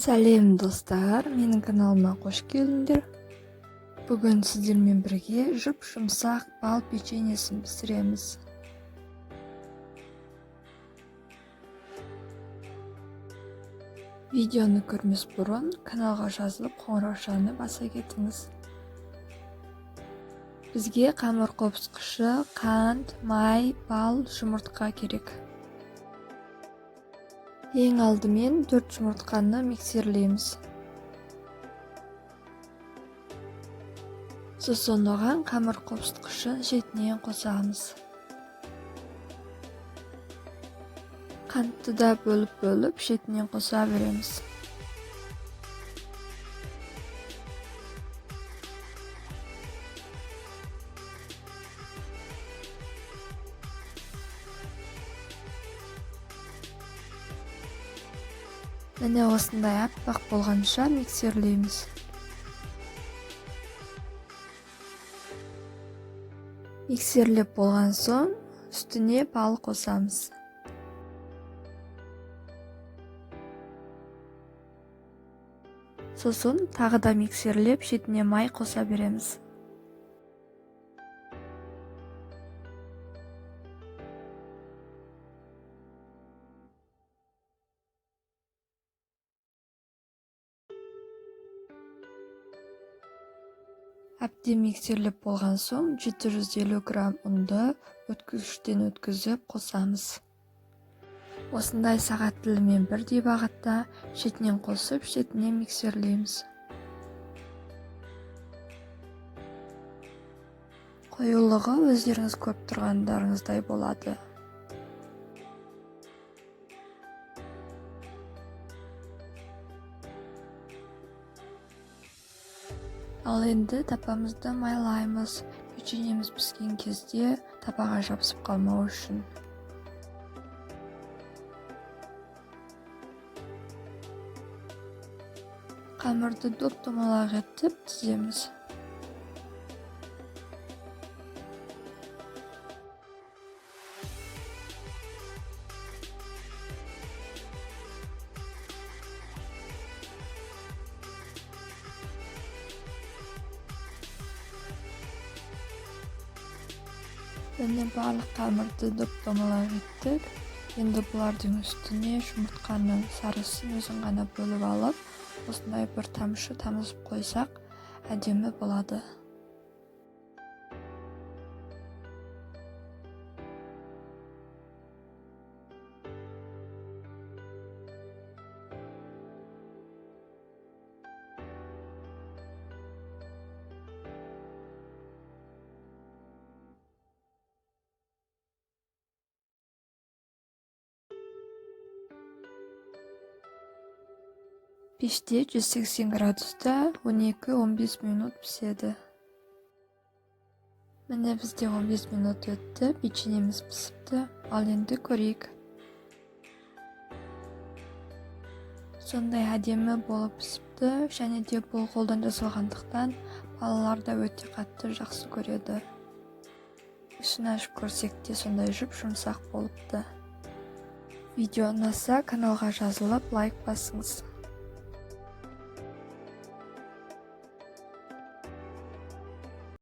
Сәлем, достар! Менің каналыма қош келдіңдер. Бүгін сіздермен бірге жұп-жұмсақ бал печеньесін пісіреміз. Видеоны көрмес бұрын каналға жазылып, қоңыраушаны баса кетіңіз. Бізге қамыр қопсытқышы, қант, май, бал, жұмыртқа керек. Ең алдымен 4 жұмыртқаны миксерлейміз. Сосын оған қамыр қопсытқышын шетінен қосамыз. Қантты да бөліп-бөліп шетінен қоса береміз. Міне, осындай аппақ болғанша миксерлейміз. Миксерлеп болған соң үстіне бал қосамыз. Сосын тағы да миксерлеп, шетіне май қоса береміз. Әбден миксерлеп болған соң 750 грамм ұнды өткізгіштен өткізіп қосамыз. Осындай сағат тілімен бірдей бағытта шетінен қосып, шетінен миксерлейміз. Қоюлығы өздеріңіз көріп тұрғандарыңыздай болады. Ал енді табамызды майлаймыз. Печеньеміз піскен кезде табаға жабысып қалмау үшін. Қамырды доп-домалақ етіп тіземіз. Міне, барлық қамырды доп-домалақ еттік. Енді бұлардың үстіне жұмыртқаның сарысын өзін ғана бөліп алып, осындай бір тамшы тамызып қойсақ, әдемі болады. Пеште 180 градуста 12-15 минут піседі. Міне, бізде 15 минут өтті, печеньеміз пісіпті. Ал енді көрейік. Сондай әдемі болып пісіпті, және де бұл қолдан жасалғандықтан балалар да өте қатты жақсы көреді. Ішін ашып көрсек те, сондай жұп-жұмсақ болыпты. Видео ұнаса, каналға жазылып, лайк басыңыз.